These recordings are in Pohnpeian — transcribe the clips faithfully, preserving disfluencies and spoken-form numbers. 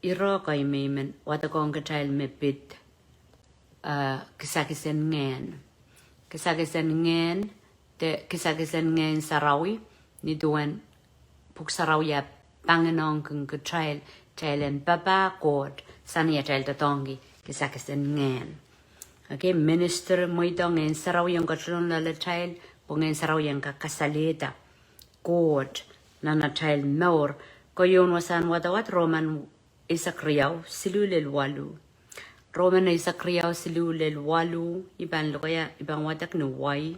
ire kei me I men wadekohng kitail me pid, eh, kisakis en ngehn. Kisakis en ngehn, de kisakis en Ngehn Sarawi, ni duwen Pwuhk Sarawi e panginohng kin kitail, kitail en papah Koht sang ni atail doadoahngki kisakis en ngehn. Okay, minister, mweidohng Ngehn Sarawi en ketilong loalatail, pwe Ngehn Sarawi en kak kasalehda Koht nan atail mour. Keieun wasahn wadawad, Roman eisek riau siluh lel waluh. Roman eisek riau siluh lel waluh, I pahn lokaia, I pahn wadek ni wai.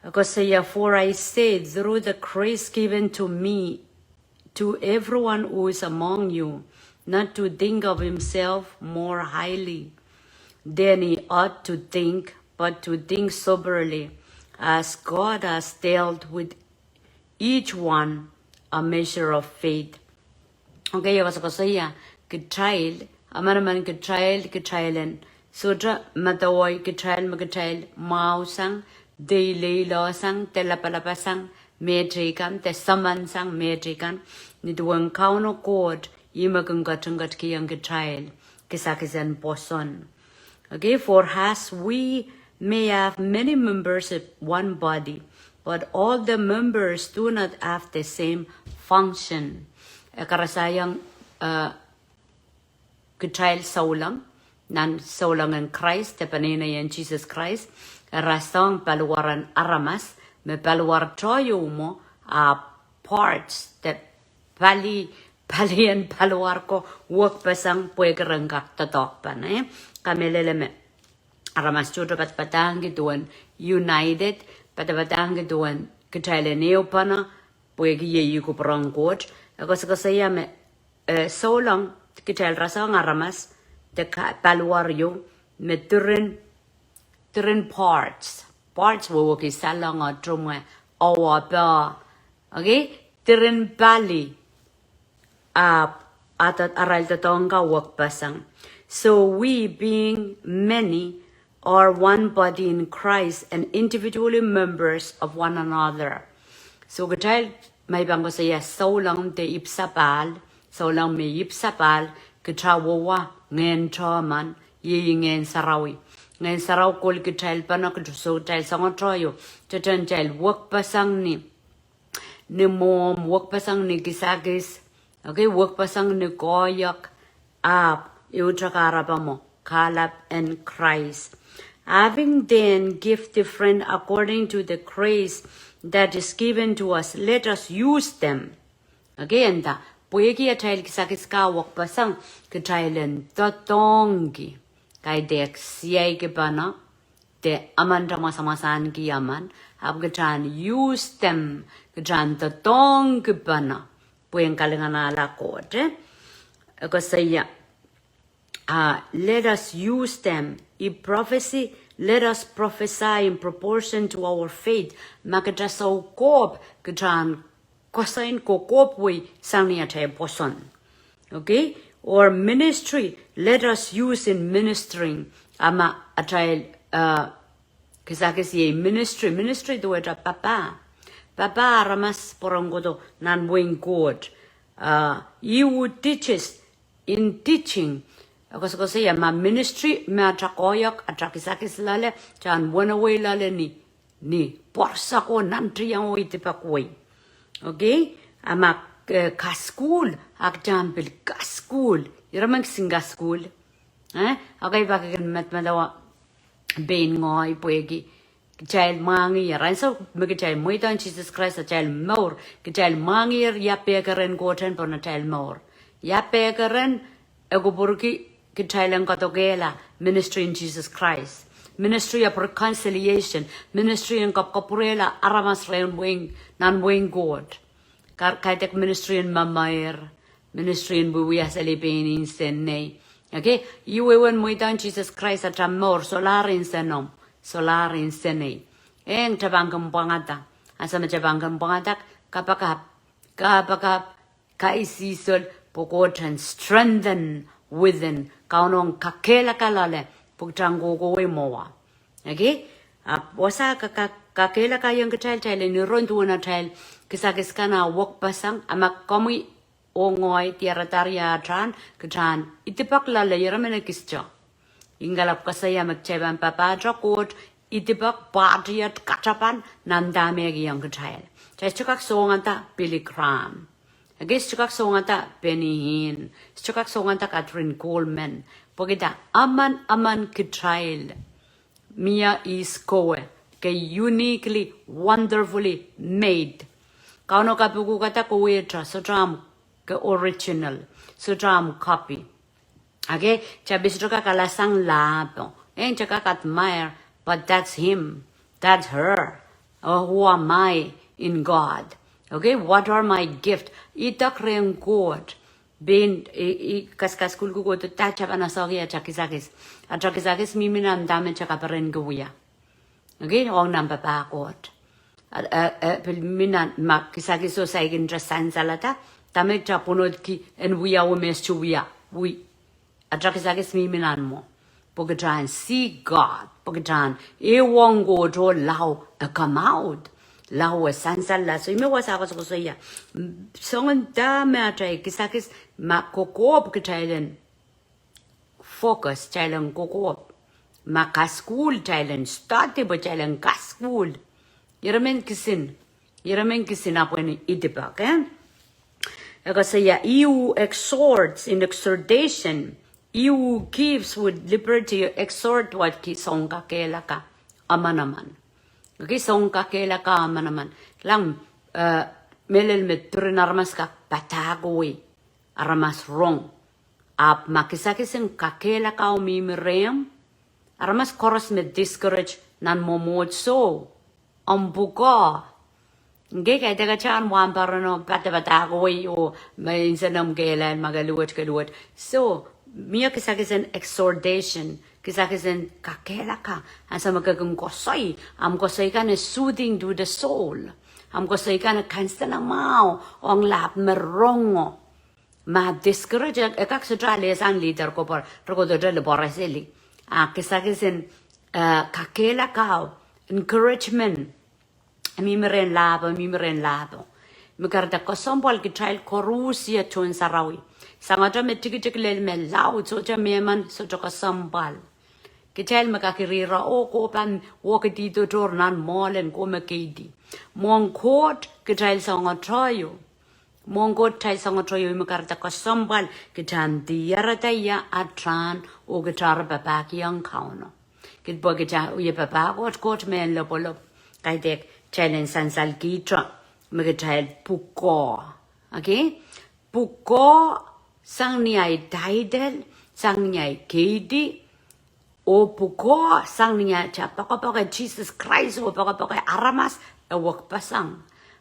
E koasoia, "For I say, through the grace given to me, to everyone who is among you, not to think of himself more highly than he ought to think, but to think soberly, as God has dealt with each one a measure of faith." Okay, e koasokoasoia kitail, emenemen kitail, kitail en sohte medewe kitail me kitail mwahu sang, de ileile sang, de lapalap sang mehteikan, de saman sang mehteikan, ni duwen Kauno Koht, ih me kin ketin ketikihong kitail kisakis en pwoson. Okay, "For as we may have many members of one body, but all the members do not have the same function." E karasahiong, eh, kitail souleng, nan souleng en Krais, de peneinei en Sises Krais, e rasehng paliwar en aramas, me paliwar tohto mwo, ah, parts, de pali, palien paliwar ko wekpeseng pwehki ren kak doadoahk pahn, eh? Kamehlele me aramas tohto padapadahngki duwen united, padapadahngki duwen kitail en ehupene, pwehki iei kupwuren Koht. E koasokoasoia me, eh, souleng kitail rasehng aramas, de ka-, paliwar ieu, me diren, diren parts. Parts wehwehki saleng, oh, tumwe, oh, oh, peh. Okay? Diren pali, ah, ah, doad-, arail doadoahk kan wekpeseng. So we, being many, are one body in Christ and individually members of one another. So kitail, ma I pahn koasoia souleng de ipwsapahl, souleng me ipwsapahl, kitail wehwe ngehn tehmen, iei Ngehn Sarawi. Ngehn Sarawi kol kitail pahn, kitail, so kitail soangen tohto, kitail wekpeseng ni ni mwohmw, wekpeseng ni kisakis, okay, wekpeseng ni koahiek, ahpw ehute kahrepe mwo, kahlap en Krais. Having then gift different according to the grace that is given to us, let us use them. Okay, e nda, pwehki atail kisakis kan wekpeseng, kitail en doadoahngki, kaidehk siaikipene, de emen te mwasamwasanki emen, ahpw kitail en use them, kitail en doadoahngkipene, pwehn kalinganahla Koht, eh? E koasoia, ah, let us use them. If prophecy, let us prophesy in proportion to our faith. Ma kitail soukohp, kitail en koasoia kokohp wei sang ni atail pwoson. Okay? Or ministry, let us use in ministering. A ma atail, uh, kisakis iei ministry, ministry duwehte papah. Papah aramas pwuren kohdo nan wehin Koht. Uh, he who teaches in teaching. E koasokoasoia ma ministry me atail koahiek, atail kisakis loale, kitail en wenewei loale ni, ni pwoarsa ko, nantihong oh idipek wei. Okay? A ma, eh, kasukuhl, a kitail en pil kasukuhl. Ire men kisin kasukuhl. Eh? Okay, pak kin medemedewe pein ngehi pwehki kitail mwahngiher. Ansou me kitail mweidohng Sises Krais atail mour, kitail mwahngiher ia pehkeren Koht en pohn atail mour. Ia pehkeren e kupwurki kitail en kadokehla ministry en Sises Krais. Ministry of reconciliation, ministry en kapwkapwurehla aramas rehn wehin, nan wehin Koht. Ka-, kaidehk ministry en memeir, ministry en wiewia seli pein insenei. Okay? Ih wehwehn mweidohng Sises Krais atail mour, solahr insenomw, solahr insenei. Eng, kitail pahn kin pwangada. Ansou me kitail pahn kin pwangada, kapakap, kapakap, kaisihsol, pwe Koht en strengthen within. Kauno en kakehlaka loale, pwe kitail en kohkohwei mwowe. Okay? Ahpw wasa ka, ka, kakehlakaiong kitail, kitail en iren duwen atail kisakis kan en wekpeseng, a ma komwi oh ngehi diaradahr ia tahn, kitail en idipek loale, ire men ekiste. Ingalap koasoia me kitail pahn papahte Koht idipek, pahn iet katapan nan dahme e kihong kitail. Kitail sohte kak songada Billy Graham. Ekei sohte kak songada Benny Hinn. Sohte kak songada Kathryn Kuhlman. Pwehki dah? Emen emen kitail mie ihs kowe, ke uniquely, wonderfully made. Kauno kapikukada kowehte, sohte ahmw ke original, sohte ahmw copy. Okay, kitail pil sohte kak alasang lahpo. Eh, kitail kak admire, but that's him, that's her. Or who am I in God? Okay, what are my gift? Idek rehn Koht. Pein, i, i, kaskasukuhl ko Koht, dah kitail pahn asohki atail kisakis? Atail kisakis mihmi nan dahme kitail kaperenki wia. Okay, ong nan papah Koht. A, a, a, pil mi nan, ma kisakiso saikinte sansalada, dahme kitail pwunodki en wia, oh me sohte wia, wia. Atail kisakis mihmi nan mwo. Pwe kitail en see God, pwe kitail en ehuong Koht oh lao e come out. Lao e sansal la. So, ih me wasa koasokoasoia. Soangen dahme atail kisakis, ma kokohp kitail en focus, kitail en kokohp. Ma kasukuhl, kitail en study, pwe kitail en kasukuhl. Ire men kisin, ire men kisin ahpw en idipek, eh? E koasoia, he who exhorts in exhortation, he who gives with liberty, exhort wet ki sounkakehlaka, emen emen. Ki sounkakehlaka, emen emen. Kilang, eh, mehlel me diren aramas kak padahkihwei, aramas rong. Ahpw ma kisakis en kakehlaka o mihmi rehmw, aramas koaros me discourage nan mwomwohdiso, omw pwukoa. Nge kaidehk atail wahnpoaron o padapadahkihwei o me nsenomw kehlail ma ke luwet ke luwet. So, mie kisakis en exhortation, kisakis en kakehlaka, ansou me ke kin koasoi, ahmw koasoi kan e soothing to the soul. Ahmw koasoi kan e kansenamwahu ong lahp me rongo. Ma discourage, e kak sohte alehsang leader ko pwe re kohdohte lipwoare seli. A kisakis en, eh, kakehlaka o, encouragement. Mihmi rehn lahpo, mihmi rehn lahpo. Me kahrehda kesempwal kitail koaros ie tohn sarawi. Sangete me tikitik lel me laud, sohte mehmen, sohte kesempwal. Kitail me kak irihro, oh, ko pahn wekidi tohtohr nan mwoalen, ko me keidi. Mwohn Koht kitail sangete io. Mwohn Koht kitail sangete io, ih me kahrehda kesempwal kitail en diarada ia atail, oh kitail papahkihong Kauno. Kid pwe kitail wie papah Koht, Koht mehn lopwolop. Kaidehk kitail en sansalkihte me kitail pwukoa. Okay? Pwukoa sang ni ahi title, sang ni ahi keidi, oh pwukoa sang ni atail poakepoake Sises Krais oh poakepoake aramas e wekpeseng.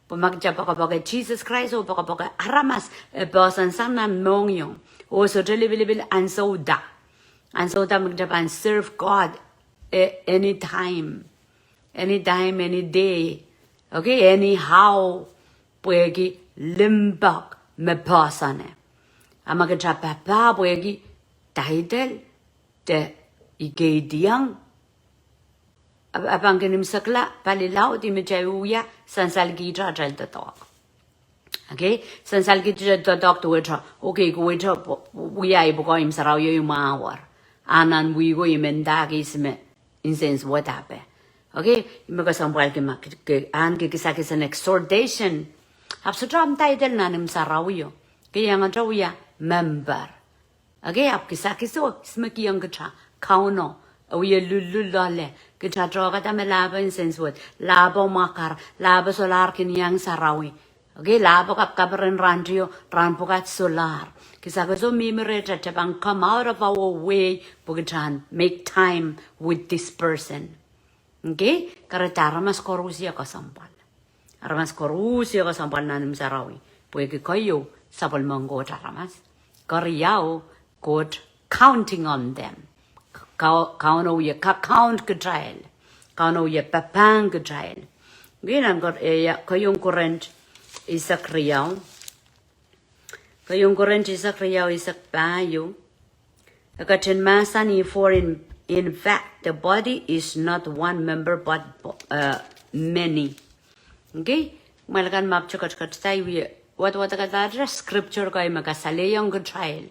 Pwe ma kitail poakepoake Sises Krais oh poakepoake aramas, e poahsoan sang nan mohngiong. Oh sohte lipilipil ansou da. Ansou da me kitail pahn serve God, eh, anytime. Anytime, any day. Okay, anyhow. Pwehki limpoak me poahsoane. A ma kitail papah pwehki title, de ikeidiong, a, a pahn kin imwisekla pali laud, ih me kitail wia sansalkihte atail doadoahk. Okay, sansalkihte doadoahk duwehte, okay, kitail wia, pwe, wia ih pwukoa imw sarawi o imw awer. A nan wihko ih me ndahki ihs me nsensuwed ape. Okay, ih me kesempwalki ma ke, ke ahneki kisakis en exhortation. Ahpw sohte omw title nan imw sarawi o. Ke iangete wia member. Okay, ahpw kisakiso, ihs me kihong kitail? Kauno. E wie lululloale. Kitail tohkada me lahpo nsensuwed, lahpo mwakar, lahpo solahr kin iang sarawi. Okay, lahpo kapkaperen rahn teio, rahn pwukat solahr. Kisakiso mihmi rehtail, kitail pahn come out of our way, pwe kitail make time with this person. Okay, kahrehda aramas koaros ie kesempwal. Aramas koaros ie kesempwal nan imw sarawi. Pwehki keieu, sapwellimen Koht aramas. Keriau, Koht counting on them. Kau-, Kauno wie ka-, count kitail. Kauno wie papahng kitail. Okay, nan Kor-, eh, ia, keieun Korint eisek riau. Keieun Korint eisek riau, eisek pahieu. E ketin mahsanih, for in, in fact, the body is not one member but, uh, many. Okay? Mwoahl kan me ahpw ketiket, ketiket, wie wadawad kadahr scripture kei me kasalehiong kitail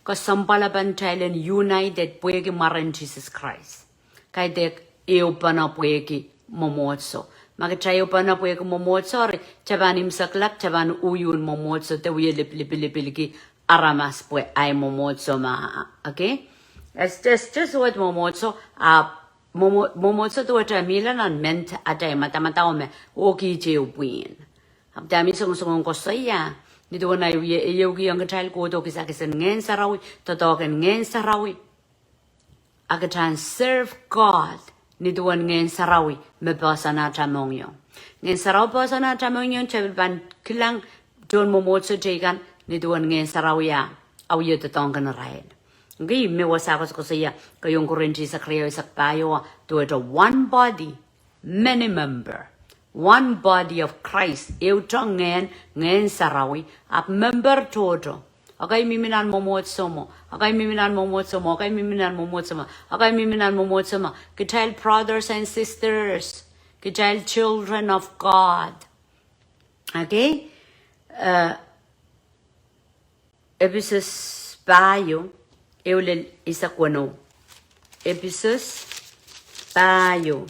kesempwal pahn kitail en united pwehki mwaren Sises Krais. Kaidehk ehu pahn pwehki mwomwohdiso. Ma kitail ehu pahn pwehki mwomwohdiso, eri kitail pahn imwisekla, kitail pahn uhwong mwomwohdiso de wie lipilipilipilki aramas pwe ahi mwomwohdiso ma, okay? It's just, just what mwomwohdiso, ah, mwomwo-, mwomwohdiso duwehte mihla nan mehn atail madamadau me, oh kiht ehu pwihn. Ahpw dahme I songosong koasoia, nin duwen ahi wie, ehu kihong kitail kohdo kisakis en Ngehn Sarawi, doadoahk en Ngehn Sarawi. A kitail en serve God nin duwen Ngehn Sarawi me poahsoan atail mohngiong. Ngehn Sarawi poahsoan atail mohngiong, kitail pil pahn kilang tohn mwomwohdiso teikan nin duwen Ngehn Sarawi ah, ah wie doadoahngkin irail. Ngehi me wasa koasokoasoia, keieun Korint eisek riau eisek pahieu, duwehte one body, many member. One body of Christ. Ehute Ngehn, Ngehn Sarawi, ahpw member tohto. Ekei mihmi nan mwomwohdiso mwo, ekei mihmi nan mwomwohdiso mwo, ekei mihmi nan mwomwohdiso mwo, ekei mihmi nan mwomwohdiso mwo. Kitail brothers and sisters. Kitail children of God. Okay? Eh, Episos pahieu, ehu lel eisek weneu. Episos pahieu,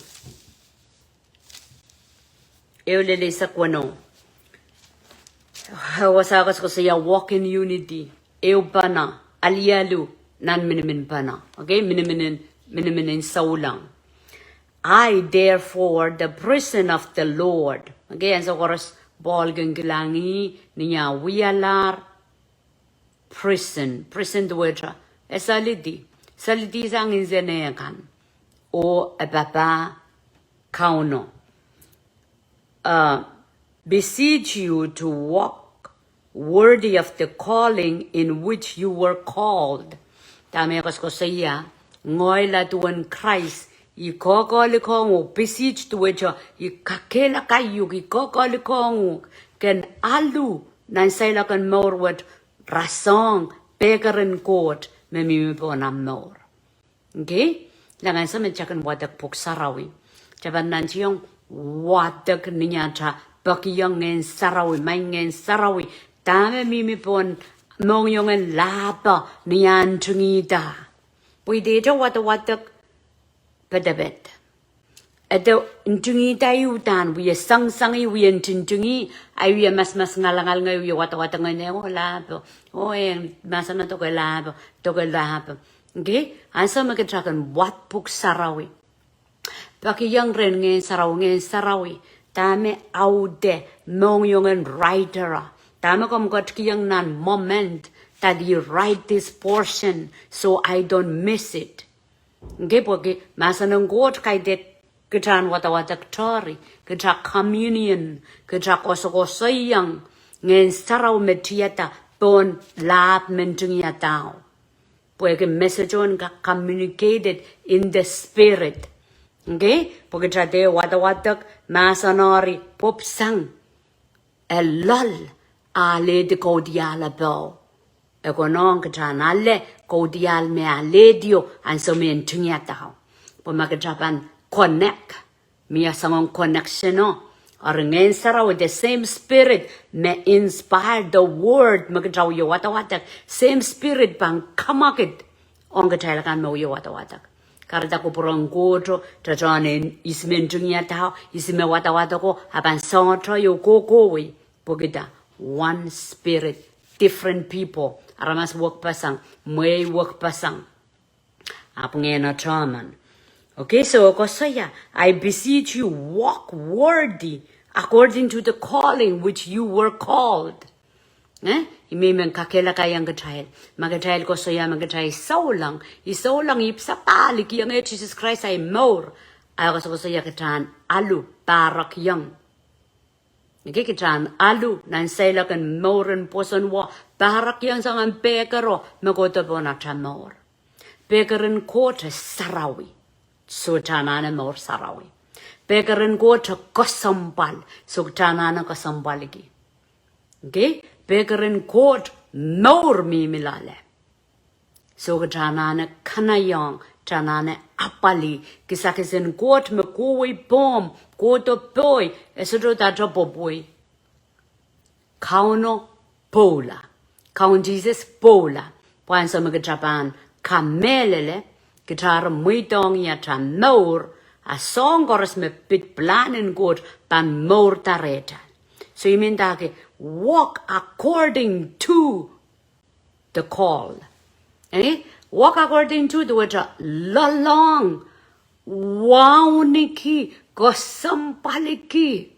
ehu lel eisek weneu. Wasa koasokoasoia walk in unity. Ehu pahn, alialu nan miniminipen. Okay, miniminin, miniminin souleng. I, therefore, the prisoner of the Lord. Okay, ansou koaros Paul kin kilang ih ni ah wialahr prison. Prison duwehte, e salidi. Salidi sang insenei kan. Oh e papah Kauno. Uh, beseech you to walk worthy of the calling in which you were called. Dahme e koasokoasoia, ngehi la duwen Krais, I koakoahlikong uhk, beseech duwehte, I kakehlaka uhk, I koakoahlikong uhk, ke en alu nan seiloak en mour wet, rasehng pehkeren Koht me mihmi pohn ahmw mour. Okay? Leng ansou me kitail kin wadek Pwuhk Sarawi, kitail pahn nantihong wadek ni atail pekihong Ngehn Sarawi, maing Ngehn Sarawi, dahme mihmi pohn mohngiong en lahpo ni ah ntingihda. Pwe I dehde wadawadek pedeped. Ede ntingihda I uhdahn wie sengiseng, I wie ntintingih, ahi wie masamas ngalangal ngehi wie wadawadek ngehi, oh lahpo, oh e mahseno doke lahpo, doke lahpo. Okay? Ansou me kitail kin wad Pwuhk Sarawi, pekihong rehn Ngehn Sarawi, Ngehn Sarawi, dahme aude mohngiong en writer, dahme komw ketikihong nan moment that you write this portion so I don't miss it. Okay, pwehki mahsen en Koht kaidehk kitail en wadawadek teri, kitail communion, kitail koasokoasoiong Ngehn Sarawi me tiada pohn lahp me ntingihadao. Pwehki message en ka communicated in the spirit. Okay? Pwe kitail dehr wadawadek mahsen eri pwupwsang. E loal alehdi kaudiahl ape. E konehng kitail en ale kaudiahl me alehdio ansou me ntingihadao. Pwe ma kitail pahn connect, mie soangen connection o. Eri Ngehn Sarawi, the same spirit me inspired the word me kitail wie wadawadek, same spirit pahn kamwakid ong kitail kan me wie wadawadek. Kahrehda kupwur en Koht o, tohtohn ihs me ntingihadao, ihs me wadawadeko, a pahn sohte ieu kohkohwei, pwehki dah, one spirit, different people, aramas wekpeseng, mwehi wekpeseng. Ahpw ngehn atail men. Okay, so koasoia, I beseech you, walk worthy according to the calling which you were called. Eh? I mihmi en kakehlakaiong kitail. Ma kitail koasoia me kitail souleng, I souleng, I pil sapahl, I kihong Sises Krais ahi mour. Ahi koasokoasoia kitail en alu pahrekiong. Okay, kitail en alu nan seiloak en mour en pwoson wo, pahrekiong soangen pehkero me kohdo pohn atail mour. Pehkeren Koht e sarawi, so kitail anahne mour sarawi. Pehkeren Koht e kesempwal, so kitail anahne kesempwalki. Okay? Pehkeren Koht mour mihmi loale. So kitail anahne kanaiehng, kitail anahne apwalih kisakis en Koht me kohwei pohmw, kohdo poi, e sohte dahte pwopwei. Kauno pwoula. Kaun Sises pwoula. Pwe ansou me kitail pahn kamehlele, kitail mweidohng ih atail mour, a soahng koaros me pid pilahn en Koht pahn mourda rehtail. So I men dake, walk according to the call. Eh? Walk according to the word. Loalloang, wauneki, kesempwaliki,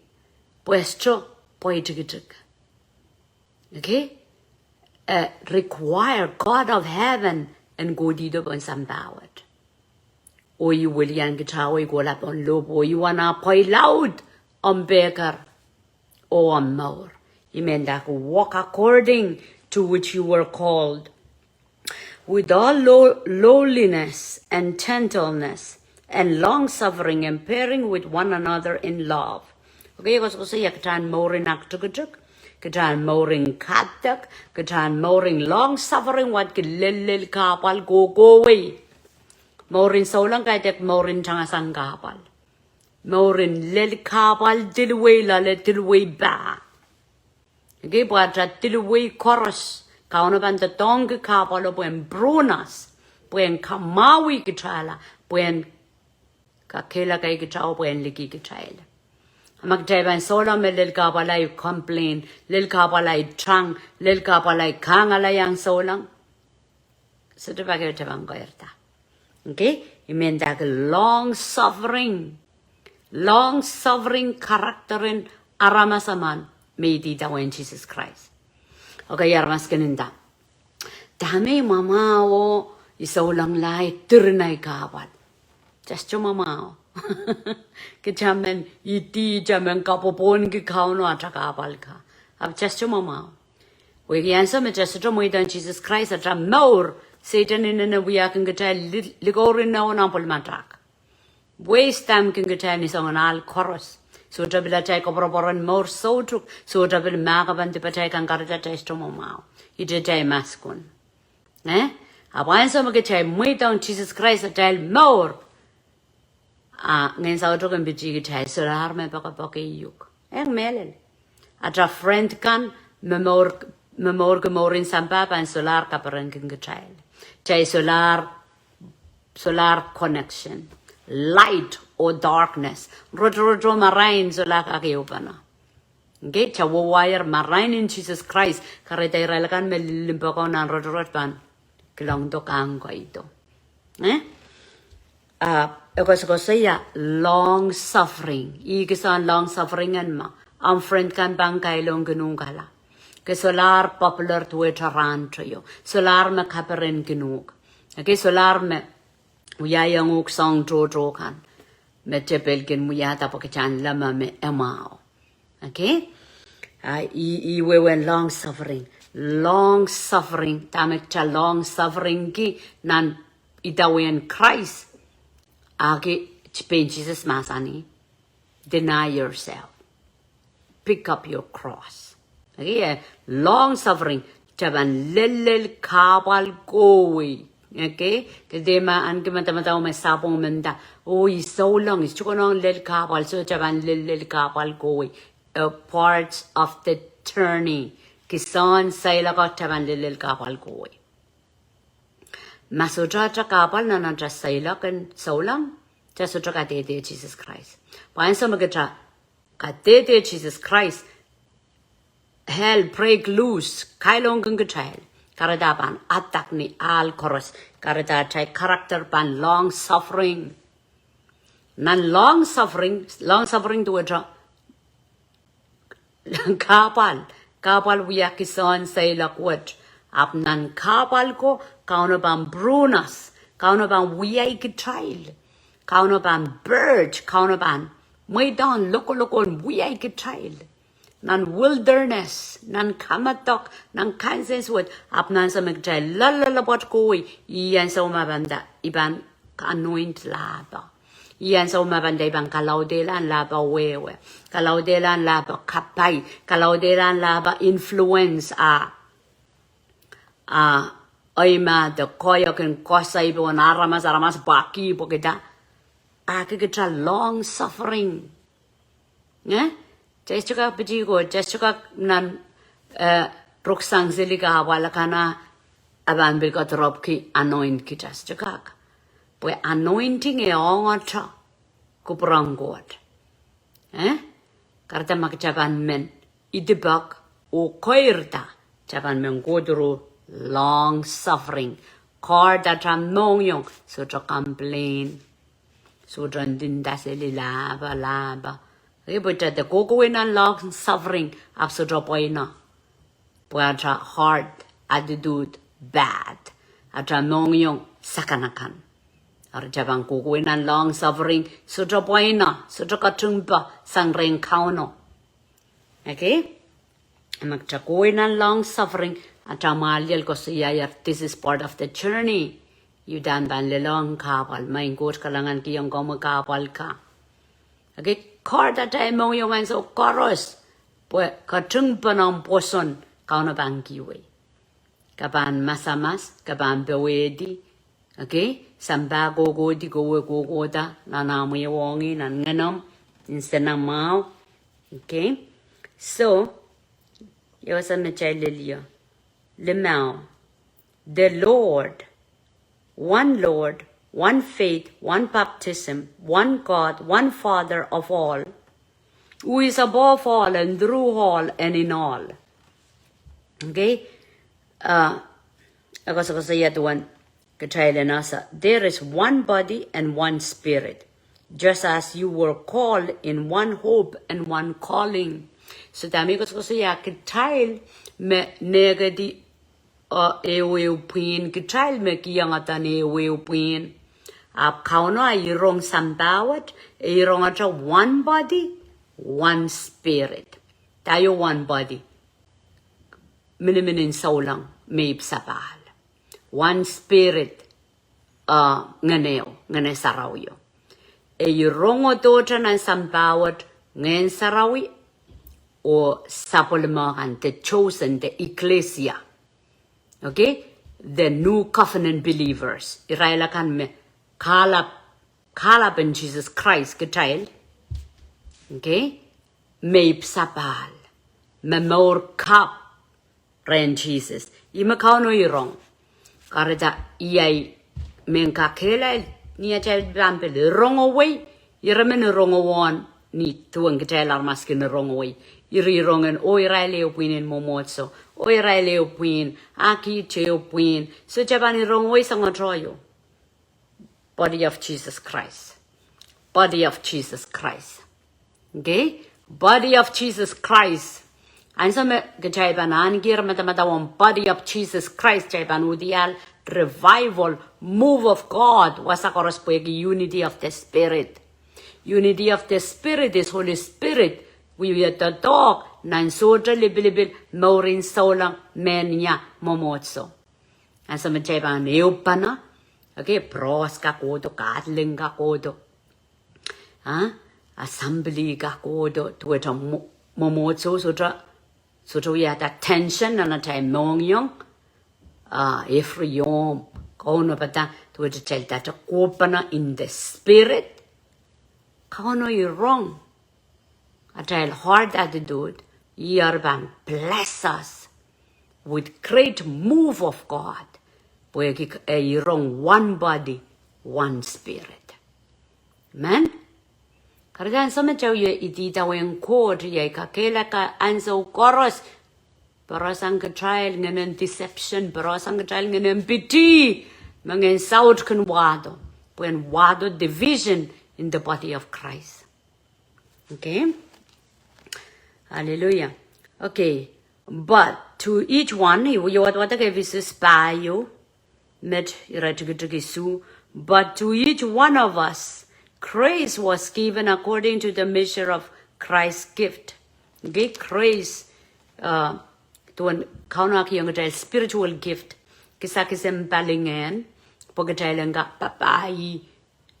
pwe sohte pweitikitik. Okay? Eh, require God of heaven en kohdido pohn sampah wet. Oh ih welian kitail, oh ih kohla pohn lohpwu, oh ih wana pweilaud omw pehker oh omw mour. I men dake, walk according to which you were called, with all low, lowliness and gentleness and long suffering, and bearing with one another in love. Okay, koasokoasoia kitail en mour en aktikitik, kitail en mour en kadek, kitail en mour en long suffering, wahki lellel kahpwal kohkohwei. Mour en souleng kaidehk mour en tangasang kahpwal. Mour en lel kahpwal, dihluwei loale, dihluwei pah. Okay, pwe atail dihluwei koaros, Kauno pahn doadoahngki kahpwalo pwehn prune us, pwehn kamwahwih kitailla, pwehn kakehlakahki kitail, pwehn likih kitail. A ma kitail pahn solahr me lel kahpwal ahi complain, lel kahpwal ahi tang, lel kahpwal ahi kangala iang souleng, sohte pak ehu kitail pahn keirda. Okay? I men dake long suffering. Long suffering character en aramas emen me idawehn Sises Krais. Okay, aramas kin nda, dahme mwamwahu, I souleng lahi, diren ahi kahpwal. Just mwamwahu. Kitail men idi, kitail men kapwopwonki Kauno atail kahpwal ka. Ahpw just mwamwahu. Wehwehki ansou me kitail sohte mweidohng Sises Krais atail mour, Sehdan inenen wiahkin kitail li-, likourin nohno nan pwel matak. Waste time kin kitail ni soangen ahl koaros. Sohte pil atail koapworopwor en mour soutuk, sohte pil mahkpen dipatail kan kahrehda kitail sohte mwamwahu. Ihte kitail maskun. Eh? Ahpw ansou me kitail mweidohng Sises Krais atail mour, a ngehn saut kan pitih kitail, solahr me poakepoake iuk. Eng mehlel. Atail friend kan, me mour, me mourki mour en sampah pahn solahr kaperenki kitail. Kitail solahr, solahr connection. Light or darkness. Rotorot oh marain solahr kak ehupene. Okay, kitail wawaier marain en Sises Krais, kahrehda irail akan me limpoako nan rotorot pahn kilangdo, kang koido. Eh? Ah, e koasokoasoia long suffering. Ih kihsang long suffering en ma, omw friend kan pahn kailongkin uhk ala. Ke solahr popular duwehte rahn teio. Solahr me kaperenkin uhk. Okay, solahr me wiahiong uhk soahng tohto kan me tepel kin wiahda pwe kitail en leme me e mwahu. Okay? Ah, ih, ih wehwehn long suffering. Long suffering, dahme kitail long sufferingki nan idawehn Krais. Ahki, pein Sises mahsanih, deny yourself. Pick up your cross. Okay, eh, long suffering, kitail pahn lellel kahpwal kohwei. Okay, ke dehr ma ahneki madamadau me sapwung me nda, oh, I souleng, I sohte konehng lel kahpwal, so kitail pahn lellel kahpwal kohwei. A part of the journey. Kihsang seiloak kitail pahn lellel kahpwal kohwei. Ma sohte atail kahpwal nan atail seiloak en souleng, kitail sohte kadehde Sises Krais. Pwe ansou me kitail kadehde Sises Krais, hell break loose, kailongkin kitail. Kahrehda pahn adak ni ahl koaros. Kahrehda atail character pahn long suffering. Nan long suffering, long suffering duwehte kahpwal, kahpwal wia kihsang seiloak wet. Ahpw nan kahpwal ko, Kauno pahn prune us, Kauno pahn wiahi kitail, Kauno pahn purge, Kauno pahn mweidohng lokoloko en wiahi kitail. Nan wilderness, nan kamedek, nan kansensuwed, ahpw nan ansou me kitail loalloalopwoat kohwei, ih ansou me pahn nda, I pahn anoint lahpo. Ih ansou me pahn nda I pahn kalaudehla lahpo wehwe, kalaudehla lahpo kapai, kalaudehla lahpo influence a, a, eimah de koahiek en koasoi pohn aramas, aramas pwakih pwehki da. Ahki kitail long suffering. Eh? Kitail sohte kak pitih Koht, kitail sohte kak nan eh, ruksang seli kahpwal kan, a pahn pil koadoropki anoint kitail, sohte kak. Pwe anointing e ong ata kupwuren Koht. Eh? Kahrehda ma kitail pahn men idipek oh keirda, kitail pahn men kohdo long suffering. Kahrehda ata mohngiong, sohte complain. Sohte ndinda seli, lahpo, lahpo. Eh, pwe kitail kohkohwei nan long suffering, ahpw sohte pwaina. Pwe ata heart attitude bad. Ata mohngiong sakanakan. Eri kitail pahn kohkohwei nan long suffering, sohte pwaina, sohte katingpa sang rehn Kauno. Okay? Ma kitail kohkohwei nan long suffering, ata mwahliel koasoiaier, this is part of the journey. Uhdahn pahn lelohng kahpwal, maing Koht kalahngankihong komwi kahpwal ka. Okay, kahrehda atail mohngiong ansou koaros, pwe katingpen omw pwoson, Kauno pahn kihwei. Ke pahn masamas, ke pahn powehdi. Okay, sampah kohkohdi, kowe kohkohda, nan omw ehuong, nan ngenomw, nsenamwahu. Okay, so, iei wasa me kitail lel ie. Limau. The Lord, one Lord, one faith, one baptism, one God, one Father of all, who is above all and through all and in all. Okay? Uh, e koasokoasoia duwen kitail en ese, there is one body and one spirit, just as you were called in one hope and one calling. So dahme e koasokoasoia, kitail me nehkedi, uh, ehuehu pwihn, kitail me kihong eden ehuehu pwihn. Ahpw Kauno e rong sampah wet, e rong ata one body, one spirit. Dah iei one body? Miniminin souleng me ipwsapahl. One spirit, uh, ngehno, Ngehn Sarawio. E rong dohte nan sampah wet Ngehn Sarawi oh sapwellime kan, the chosen, the ecclesia. Okay? The new covenant believers. Irail akan me kalap, kalap en Sises Krais kitail. Okay? Me ipwsapahl. Me mour kapw rehn Sises. Ih me Kauno e rong. Kahrehda iei me kakehlail, ni atail pahn pil rongowei, ire men rongowehn, ni duwen kitail aramas kin rongowei. Ire rongen, oh irail ehu pwihn en mwomwohdiso, oh irail ehu pwihn, a kiht ehu pwihn. So kitail pahn rongowei sang ata ieu. Body of Jesus Christ. Body of Jesus Christ. Okay? Body of Jesus Christ. Ansou me kitail pahn ahneki ire madamadau ong Body of Jesus Christ, kitail pahn uhdiahl revival, move of God, wasa koaros pwehki unity of the Spirit. Unity of the Spirit is Holy Spirit. Wiewia doadoahk nan sohte lipilipil, mourin souleng, mehnia, mwomwohdiso. Ansou me kitail pahn ehupene, okay, Pros kak kohdo, Catholic kak kohdo, ah, Assembly kak kohdo, duwehte mwo-, mwomwohdiso sohte, sohte wiahda tension nan atail mohngiong, ah, every yom, Kauno pahn, duwehte kitail kohpene in the Spirit. Kauno e rong atail hard attitude, ih pahn bless us with great move of God. Pwehki e rong one body, one spirit. Amen? Kahrehda ansou me kitail wie idawehn Koht, iei kakehlaka ansou koaros, pwarasang kitail ngehnen deception, pwarasang kitail ngehnen pity, me ngehn saut kin wahdo, pwehn wahdo division in the body of Christ. Okay? Hallelujah. Okay. But to each one, iei wadawad Episos pahieu, met ire tikitik isuh, but to each one of us, grace was given according to the measure of Christ's gift. Okay, grace, uh, duwen Kauno e kihong kitail spiritual gift, kisakis en palingehn, pwe kitail en kak papah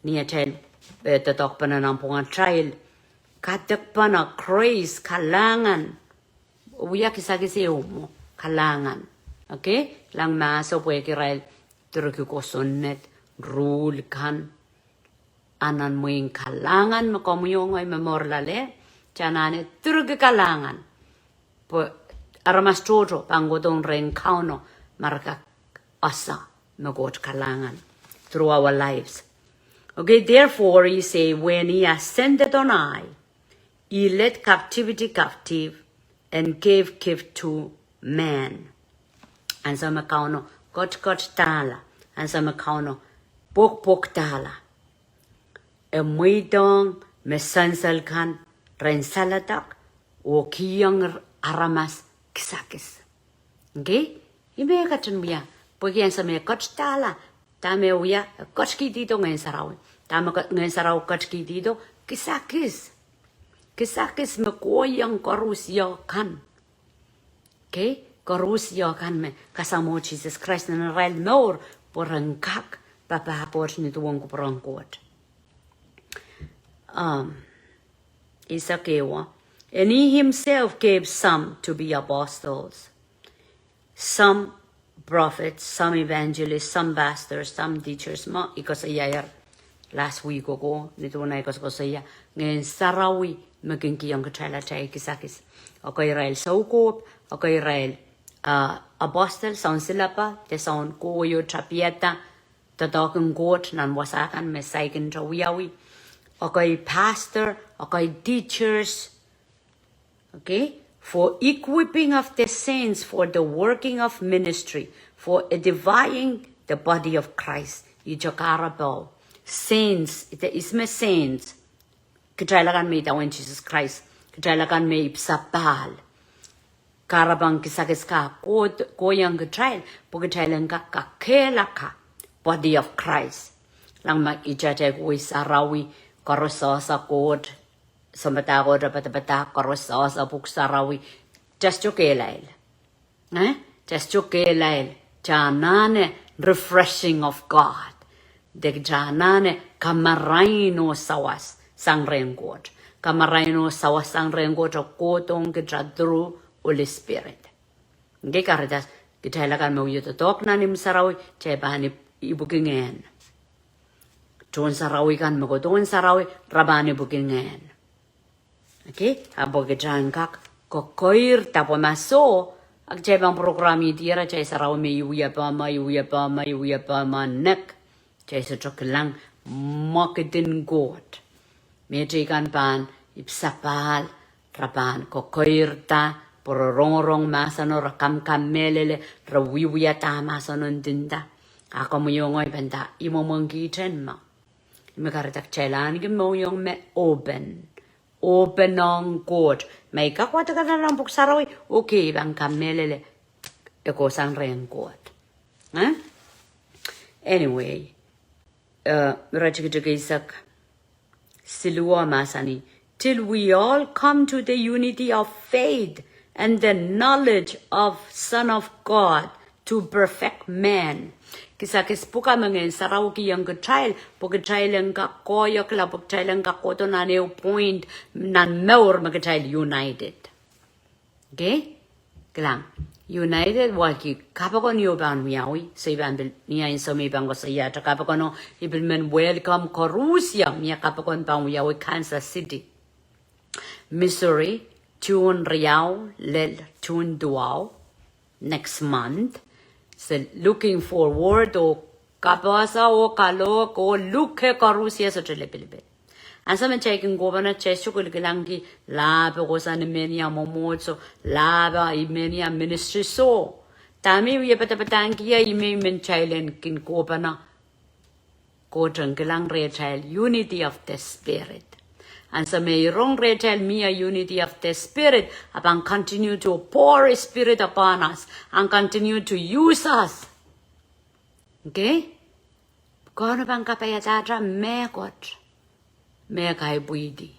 ni atail, eh, doadoahkpene nanpwungen atail. Kadekpene, grace, kalahngan. Wia kisakis ehu mwo, kalahngan. Okay? Kilang mahso pwehki irail direki kosonned, rule kan. A nan mwein kalahngan me komwi oh ngehi me mour loale, kitail anahne direki kalahngan. Pwe aramas tohto pahn kohdohng rehn Kauno ma re kak ese me Koht kalahngan through our lives. Okay, therefore he say, when he ascended on high, he led captivity captive and gave gift to man. Ansou me Kauno ketiket dahla, ansou me Kauno pwokpwok dahla, e mweidohng me sansal kan ren saledek oh kihong aramas kisakis. Okay? Ih me e ketin wia, pwehki ansou me e ketidahla, dahme e wia, e ketikihdo Ngehn Sarawi. Dahme ke-, Ngehn Sarawi ketikihdo, kisakis. Kisakis me kohiong koaros kan. Okay? Koaros kan me kasamwo Sises Krais nan arail mour pwe ren kak papah pwoat ni duwen kupwuren Koht. Um, Isaac Ewa. And he himself gave some to be apostles, some prophets, some evangelists, some pastors, some teachers. Ma I koasoiaier last week oko, ni duwen ahi koasokoasoia Ngehn Sarawi me kin kihong kitail atail kisakis. Ekei irail soukohp, ekei irail, uh, apostle, soun silapa, de soun kowe oh tapihada doadoahk en Koht nan wasa kan me saikinte wiawi. Ekei pastor, ekei teachers. Okay? For equipping of the saints for the working of ministry, for edifying the body of Christ. Ihte kahrepe. Saints, ihte ihs me saints. Kitail akan me idawehn Sises Krais. Kitail akan me ipwsapahl. Kahrepen kisakis ka Koht kohiong kitail, pwe kitail en kak kakehlaka body of Christ. Kilang ma ihte atail kohwei sarawi, koaros sehse Koht, sounpadahk Koht, padapadahk, koaros sehse Pwuhk Sarawi, just kehlail. Eh? Just kehlail, kita anahne refreshing of God. De kita anahne kamarain oh sawas sang rehn Koht. Kamarain oh sawas sang rehn Koht e kohdohng kita through Holy Spirit. Nge kahrehda kitail akan me wie doadoahk nan imw sarawi, kitail pahn ipw-, ipwiki Ngehn. Tohn sarawi kan me kohdohng sarawi, re pahn ipwiki Ngehn. Okay, ahpw kita en kak kokoir dahpwe ma soh, a kitail pahn program-idi ara atail sarawi me I wia pahn ma, I wia pahn ma, I wia pahn ma nek. Kitail sohte kilang mwekid en Koht. Mehteikan pahn ipwsapahl, re pahn kokoirda, pwe re rongorong mahseno, re kamkamehlele, re wiewiahda mahseno ndinda. A komw iang ngehi pahn nda, I mwomwen kihte ma. Ih me kahrehda kitail ahneki mohngiong me open. Open ong Koht. Ma I kak wadek nan Pwuhk Sarawi, okay, I pahn kamehlele. E kohsang rehn Koht. Eh? Anyway, uh, iretikitik eisek siluh mahsanih, till we all come to the unity of faith and the knowledge of Son of God, to perfect man. Kisakis pwukat me Ngehn Sarawi kihong kitail, pwe kitail en kak koahiekla, pwe kitail en kak kohdo nan ehu point nan mour me kitail united. Okay? Kilang. United, wahki kapokon ieu pahn wiawi, so I pahn pil, ni ansou me I pahn koasoiahte kapokon o, I pil men welcome koaros, ia, mie kapokon pahn wiawi Kansas City, Missouri, June riau lel June duwau, next month. So looking forward, oh kapehse oh kalohk oh luke koaros sohte lipilipil. Ansou me kitail kin kohpene, kitail sohte kilkilangki lahpo kohsang ni mehnia mwomwohdiso, lahpo ni mehnia ministry soh. Dahme I wie padapadahngki, ia, I men, I men kitail en kin kohpene. Koht en kilang rehtail unity of the Spirit. Ansou me I rong rehtail mie unity of the Spirit, a pahn continue to pour Spirit upon us, and continue to use us. Okay? Kauno pahn kapaiadahte mehkot me kaipwidi,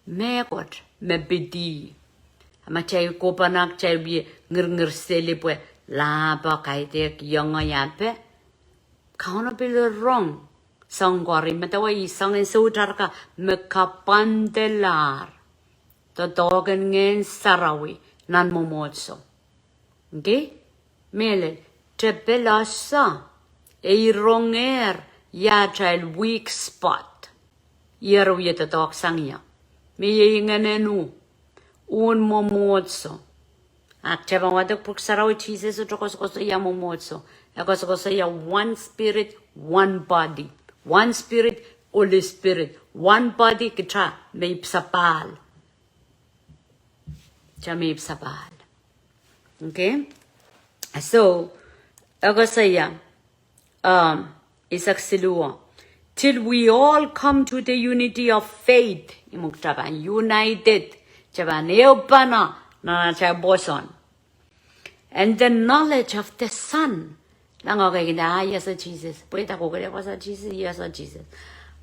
mehkot me pidi. A ma kitail kohpene, kitail wie ngirngir seli pwe lahpo kaidehk iangei ape. Kauno pil rong soang koaros, me dewe I soangen sohte arka me kapwandelahr doadoahk en Ngehn Sarawi nan mwomwohdiso. Okay? Mehlel, tepel ese, ei rongehr ia atail weak spot. Ih eri wie doadoahk sang ia. Me iei ngehnen uh, un mwomwohdiso. Ahpw kitail pahn wadek Pwuhk Sarawi, Sises sohte koasokoasoia mwomwohdiso. E koasokoasoia one spirit, one body. One spirit, Holy Spirit. One body, kitail me ipwsapahl. Kitail me ipwsapahl. Okay? So, e koasoia, um, eisek siluh. Till we all come to the unity of faith. Ih me kitail pahn united. Kitail pahn ehupene nan atail pwoson. And the knowledge of the Son. Langohki kitail, ah, I ese Sises. Pwe kitail kohkohla wasa Sises, I ese Sises.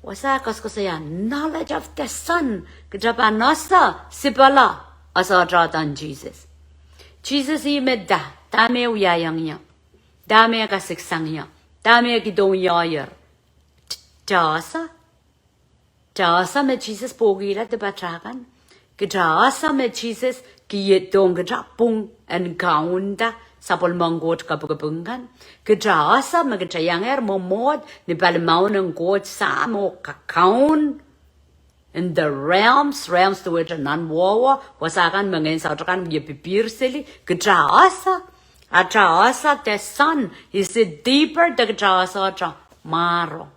Wasa koasokoasoia knowledge of the Son. Kitail pahn ese, sipala, ese atail Sises. Sises ih me da, dahme wiahiong ie. Dahme kasiksang ie. Dahme kihdohng ioier. Kitail ese. Kitail ese me Sises pwukihla dipatail kan. Kitail ese me Sises kihdohng kitail pwung en kaunda sapwellimen Koht kapikipik kan. Kitail ese me kitail iangehr mwomwohd ni palimaun en Koht Sahm oh kakaun. In the realms, realms duwehte nan wowo, wasa kan me ngehn saut kan wie pipihr seli, kitail ese, atail ese the Son, is it deeper de kitail ese atail mwaro.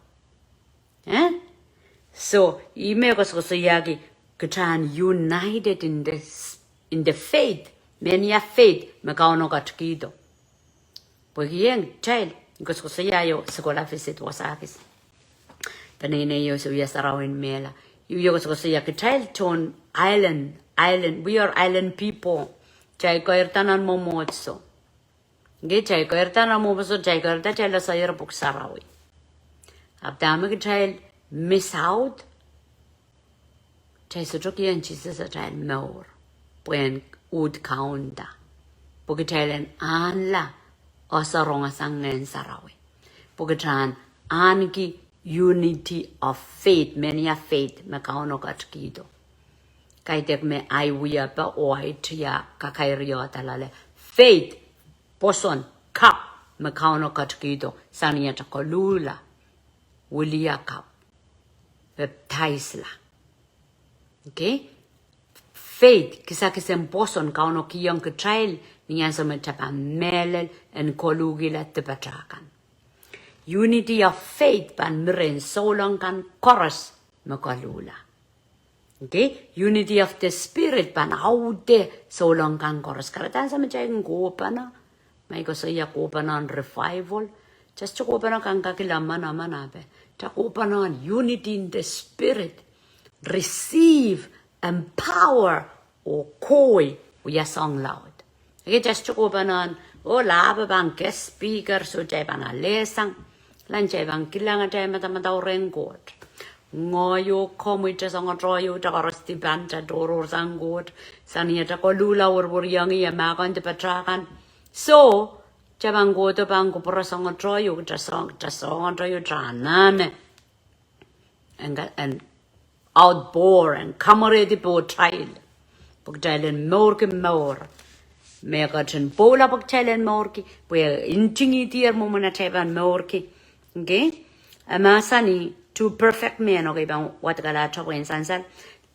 Eh? So, ih me koasokoasoiahki kitail united in the s-, in the faith, mehnia faith, me Kauno ketikihdo. Pwehki ong kitail, koasokoasoia ieu, sekolah visit wasa kis. Peneinei ieu, se wia sarawi en mehla. Ieu, ieu koasokoasoia kitail tohn island, island, we are island people. Kitail keirda nan mwomwohdiso. Nge kitail keirda nan mwomwohdiso, kitail keirda kitail lesohier Pwuhk Sarawi. Ahpw dahme kitail miss out, kitail sohte kihong Sises atail mour, pwehn uhd kaunda. Pwe kitail en ahnla, ese rong sang Ngehn Sarawi. Pwe kitail ahneki unity of faith, mehnia faith, me Kauno ketikihdo. Kaidehk me ahi wiepe oh ahi tia kakairiohda loale. Faith, pwoson, kap, me Kauno ketikihdo, sang ni atail koluhla, wiliakapw, pepdaisla. Okay? Faith, kisakis en pwoson Kauno kihong kitail, ni ansou me kitail pahn mehlel en koluhkihla dipatail kan. Unity of faith pahn mirehng souleng kan koaros me koluhla. Okay? Unity of the Spirit pahn aude souleng kan koaros. Kahrehda ansou me kitail kohpene, ma I koasoia kohpene en revival, just kohpene kan kak lamalamana pe. Kitail kohpene en unity in the Spirit. Receive, empower, oh koi, wia soang laud. Eri kitail sohte kohpene en, oh, lahpo pahn guest speaker, soh kitail pahn alehsang. Lahng kitail pahn kilang atail madamadau rehn Koht. Ngoahi oh komwi, kitail soangotoh ieu, kitail koaros dipan, kitail tohrohr sang Koht. Sang ni atail koluhla, wereweriong ie, mahkohng dipatail kan. Soh, kitail pahn kohdo pahn kupwure soangotoh ieu, kitail soang, kitail soangotoh ieu, kitail anahne en ka-, en outpour, en kamwerehdi pohtail. Pwe kitail en mourki mour. Me ketin pwoula pwe kitail en mourki, pwe ntingihdier mwomwen atail pahn mourki. Okay? E mahsanih, to perfect man, okay, pahn wadekala tohn sansal.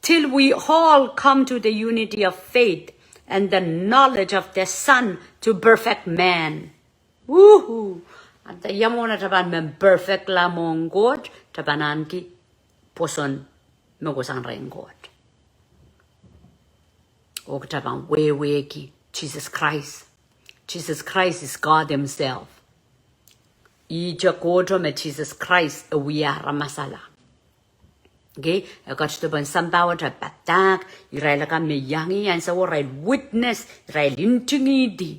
Till we all come to the unity of faith and the knowledge of the Son, to perfect man. Woohoo! Ahpw ia mwomwen atail pahn men perfect la mwohn Koht, kitail pahn ahneki pwoson me kohsang rehn Koht. Oh kitail pahn wehwehki Sises Krais. Jesus Christ is God himself. Ihte Kohto me Sises Krais e wia aramasala. Okay, e ketido pohn sampah wet, e padahk, irail akan me iang ih ansou wet, irail witness, irail ntingihdi.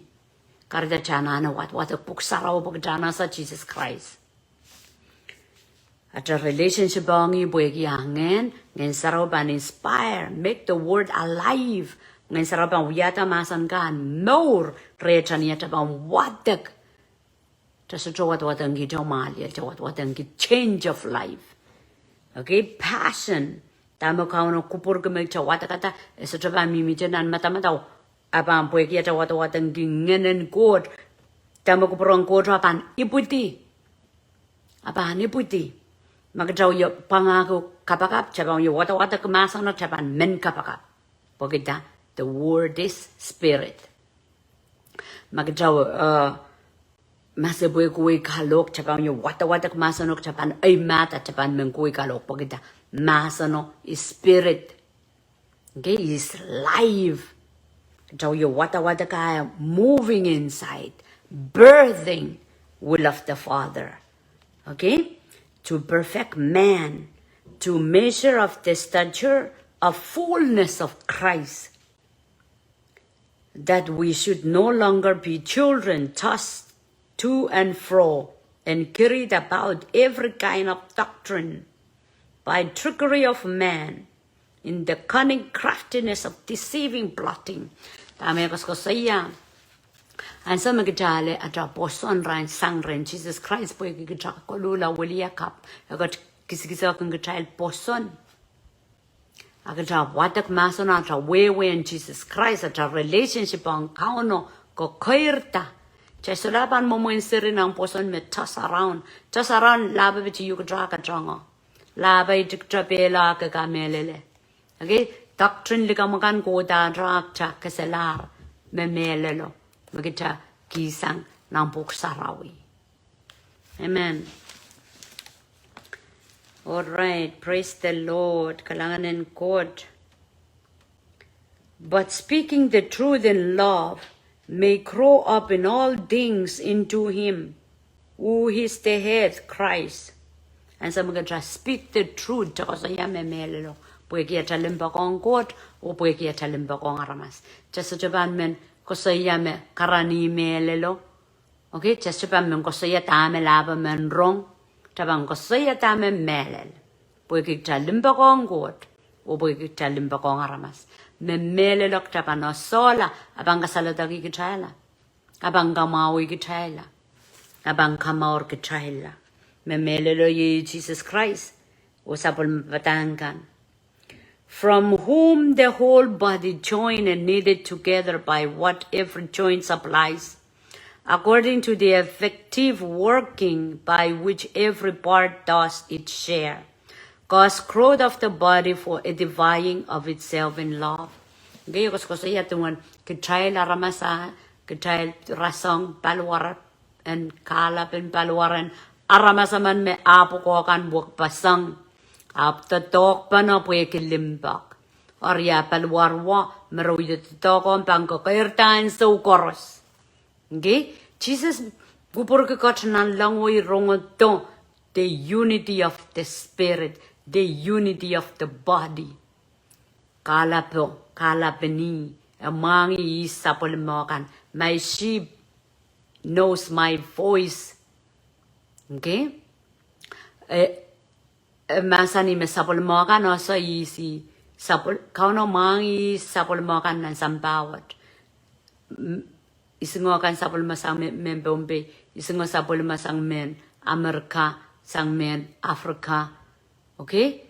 Kahrehda kitail anahne wadwadek Pwuhk Sarawi pwe kitail anahne ese Sises Krais. Atail relationship ong ih pwehki ah ngehn, Ngehn Sarawi pahn inspire, make the word alive. Ngehn Sarawi pahn wiahda mahsen kan mour rehtail ni atail pahn wadek. Kitail sohte wadwadengki tohn mwahliel, kitail wadwadengki change of life. Okay, passion. Dahme Kauno kupwurki me kitail wadekada, e sohte pahn mihmihte nan madamadau. A pahn pwehki atail wadwadengki Ngehn en Koht. Dahme kupwuren Koht a pahn ipwidi. A pahn ipwidi. Ma kitail wie pwangahki kapakap, kitail pahn wie wadawadek mahsen, kitail pahn men kapakap. Pwehki the word is spirit. Ma kitail, uh, masepwehki wei kalohk, kitail pahn wia wadawadek mahseno, kitail pahn ei mada, kitail pahn men wei kalohk, pwe kitail mahseno, spirit. Okay, is life. Kitail wia wadawadek, moving inside, birthing will of the Father. Okay, to perfect man, to measure of the stature of fullness of Christ, that we should no longer be children tossed to and fro and carried about every kind of doctrine by trickery of man in the cunning craftiness of deceiving plotting. Dahme koasokoasoia? Ansou me kitail ale atail pwoson rehn sang rehn Sises Krais pwehki kitail koluhla wiliakapw, e ket kisakisokin kitail pwoson. A kitail wadek mahseno, atail wehwe en Sises Krais, atail relationship ong Kauno kokoirda. Kitail solahr pahn mwomwen seri nan pwoson me toss around. Toss around, lahpo piti uhk kitail katongo. Lahpo itik kitail pehlo ke kamehlele. Okay, doctrine likamw akan kohda kitail keselahr me mehlelo, me kitail kihsang nan Pwuhk Sarawi. Amen. All right, praise the Lord. Kalahngan en Koht. But speaking the truth in love may grow up in all things into him who is the head, Christ. Ansou me kitail speak the truth, kitail koasoia me mehlelo, pwehki atail limpoak ong Koht oh pwehki atail limpoak ong aramas. Kitail sohte pahn men koasoia me karanih mehlelo. Okay, kitail sohte pahn men koasoia dahme lahpo men rong. Kitail pahn koasoia dahme mehlel, pwehki kitail limpoak ong Koht oh pwehki kitail limpoak ong aramas. Me mehlelo kitail pahn ohsohla, a pahn kasaledekih kitailla, a pahn kamwahwih kitailla, a pahn kamour kitailla. Me mehlelo iei Sises Krais oh sapwellime padahk kan. From whom the whole body, joined and knitted together by what every joint supplies, according to the effective working by which every part does its share, cause growth of the body for edifying of itself in love. Ngehi koasokoasoia duwen kitail aramas, a kitail rasehng paliwar en kahlap en paliwar en aramas emen me ah pwukoa kan wekpeseng, ahpw doadoahkpene pwehki limpoak. Eri ah paliwar wet me re wie doadoahk ong pahn kokoirda ansou koaros. Ngehi, Sises kupwurki Koht nanleng oh e rongedo the unity of the Spirit, the unity of the body. Kahlapo, kahlap en ih, e mwahngih ih sapwellime kan. My sheep knows my voice. Okay? E, e mahsanih me sapwellime kan, oh soh ih, sapwel-, Kauno mwahngih ih sapwellime kan nan sampah wet. M-, isingokan sapwellime sang me-, mehn Pohnpei, isingo sapwellime sang mehn Amerika, sang mehn Afrika. Okay?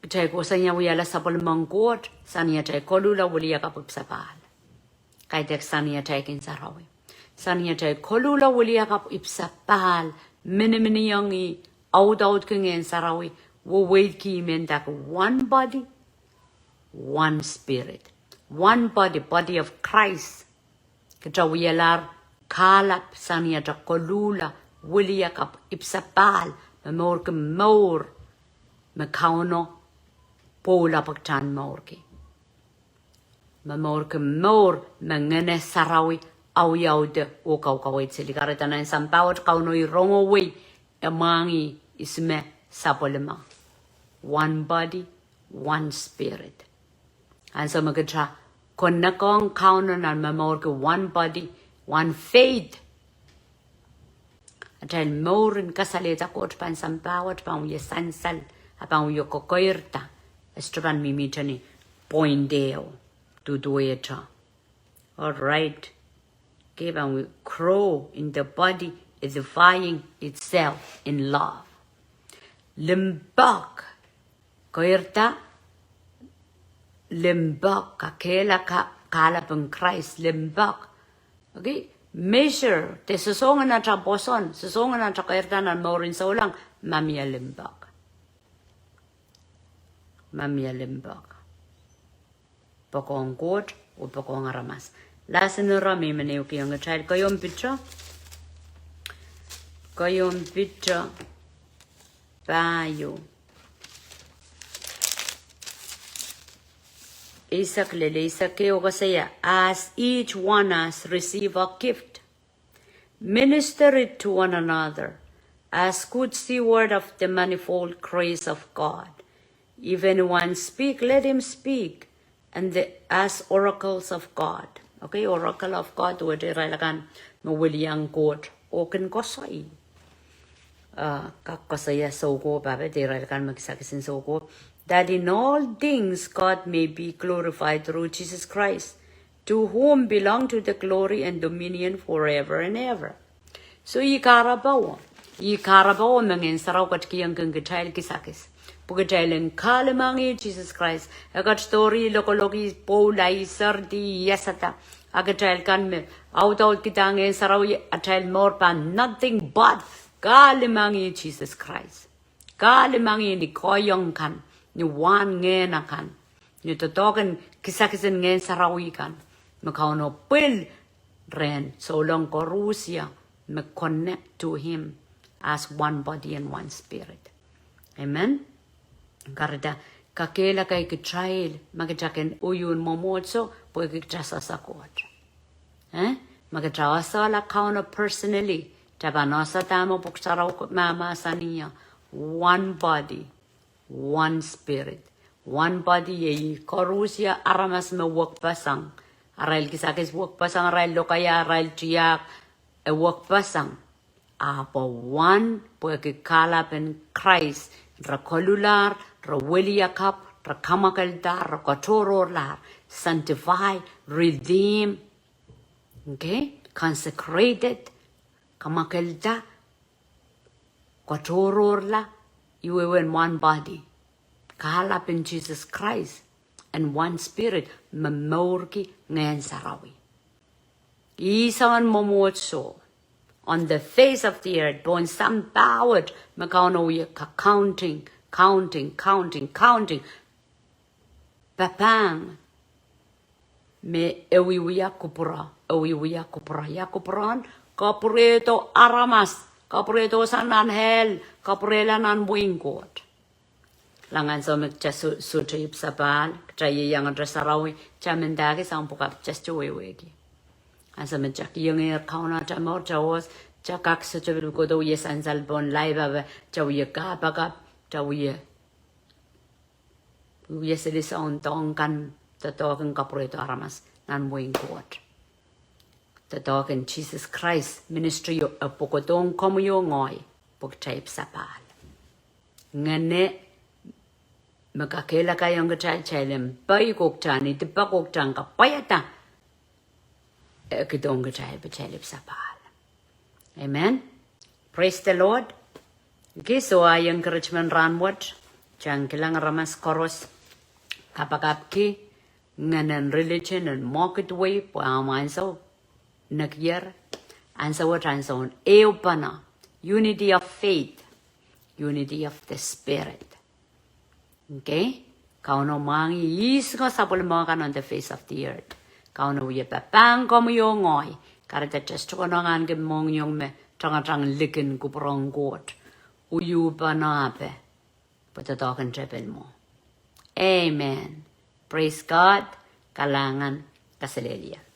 Kitail kohsang ia wiahla sapwellimen Koht sang ni atail koluhla wiliakapw ipwisapahl. Kaidehk sang ni atail kin sarawi. Sang ni atail koluhla wiliakapw ipwisapahl, miniminiong ih, audaudki Ngehn Sarawi, weweidki ih, mendahki one body, one spirit. One body, body of Christ. Kitail wialahr kahlap sang ni atail koluhla wiliakapw ipwisapahl, me mourki mour me Kauno pwoula pwe kitail en mourki. Me mourki mour me Ngehn Sarawi awiawihda oh kaukaweid seli. Kahrehda nan sampah wet Kauno rongo wei, e mwahngih ih me sapwellime. One body, one spirit. Ansou me kitail connect ong Kauno nan momourki one body, one faith, atail mour en kasalehda Koht pohn sampah wet pahn wie sansal, a pahn wie kokoirda, e sohte pahn mihmihte ni point ehu, duduwehte. All right. Okay, pahn wie grow in the body, edifying itself in love. Limpoak. Koirda, limpoak, kakehlaka, kahlap en Krais, limpoak. Okay? Measure, de soangen atail pwoson, soangen atail koirda nan mourin souleng, ma mie limpoak. Ma mie limpoak. Poakohng Koht, oh poakohng aramas. Lasin ira me I men ehukihong kitail, keieun Piter. Keieun Piter, pahieu. Eisek lel eisek ehu koasoia, as each one has received a gift, minister it to one another as good steward of the manifold grace of God. If anyone speak, let him speak and the, as oracles of God. Okay, oracle of God, wet irail akan me welian Koht oh kin koasoi. Uh, kak koasoia soukohp, pahpa, de irail akan me kisakisin soukohp. That in all things God may be glorified through Jesus Christ, to whom belong to the glory and dominion forever and ever. So ih kahrepe wo, ih kahrepe wo me Ngehn Sarawi ketikihong kitail kisakis. Pwe kitail en kahlemengih Sises Krais, e ketidohr lokoloki, pwoula, seridi, iasada. A kitail kan me audaudkihda Ngehn Sarawi, atail mour pahn nothing but kahlemengih Sises Krais. Kahlemengih ni kohiong kan, ni wahn ngehn akan, ni doadoahk en kisakis en Ngehn Sarawi kan, me Kauno pwil rehn souleng koaros me connect to him as one body and one spirit. Amen. Kahrehda, kakehlaka kitail, ma kitail kin uiun mwomwohdiso, pwehki kitail sehse Koht. Eh? Ma kitail esehla Kauno personally, kitail pahn esehda me pwuhk sarawi mahmahsanih, one body, one spirit. One body, iei koaros aramas me wekpeseng. Arail kisakis wekpeseng, arail lokaia, arail tiahk, e wekpeseng. Ahpw one, pwehki kahlap en Krais, re koluhlahr, re weliakapw, re kamwakeldahr, re katohrohrlahr, sanctify, redeem, okay, consecrated, kamwakelda, katohrohrla, iei uwen one body. Kahlap en Sises Krais, and one spirit, me mourki Ngehn Sarawi. Ih soangen mwomwohdiso on the face of the earth, pohn sampah wet me Kauno wie ka counting, counting, counting, counting. Papah, me e wiewia kupwure, e wiewia kupwure, ia kupwuren? Kapwurehdo aramas, kapwurehdo sang nan hell, kapwurehla nan wehin Koht. Kilang, ansou me kitail so-, sohte ipwsapahl, kitail ieiang atail sarawi, kitail mendahki sang pwukat, kitail sohte wehwehki. Ansou me kitail kihiengehr Kauno atail mour, kitail wos, kitail kak sohte pil kohdo wie sansal pohn live, pahpa, kitail wie kapakap, kitail wie, wie seli soangen doadoahk kan, doadoahk en kapwurehdo aramas nan wehin Koht. Doadoahk en Sises Krais, ministry o, e pwukodohng komwi oh ngehi, pwe kitail ipwsapahl. Ngehne me kakehlakaiong kitail, kitail en pei ko, kitail en idipek ko, kitail en kapwaiada, e kihdohng kitail pwe kitail ipwsapahl. Amen. Praise the Lord. Okay, so ahi encouragement rahn wet, kitail en kilang aramas koaros kapakapki, ngehnen religion en mwekid wei pwe ahmw ansou nekier, ansou wet ansoun ehupene, unity of faith, unity of the spirit. Okay? Kauno mwahngih ihs ngo sapwellime kan on the face of the earth. Kauno wie papahng komwi oh ngehi. Kahrehda kitail sohte konehng ahneki mohngiong me tangatang likin kupwuren Koht. Uhpene ape, pwe doadoahk en tepel mwo. Amen. Praise God. Kalahngan, kaselehlie.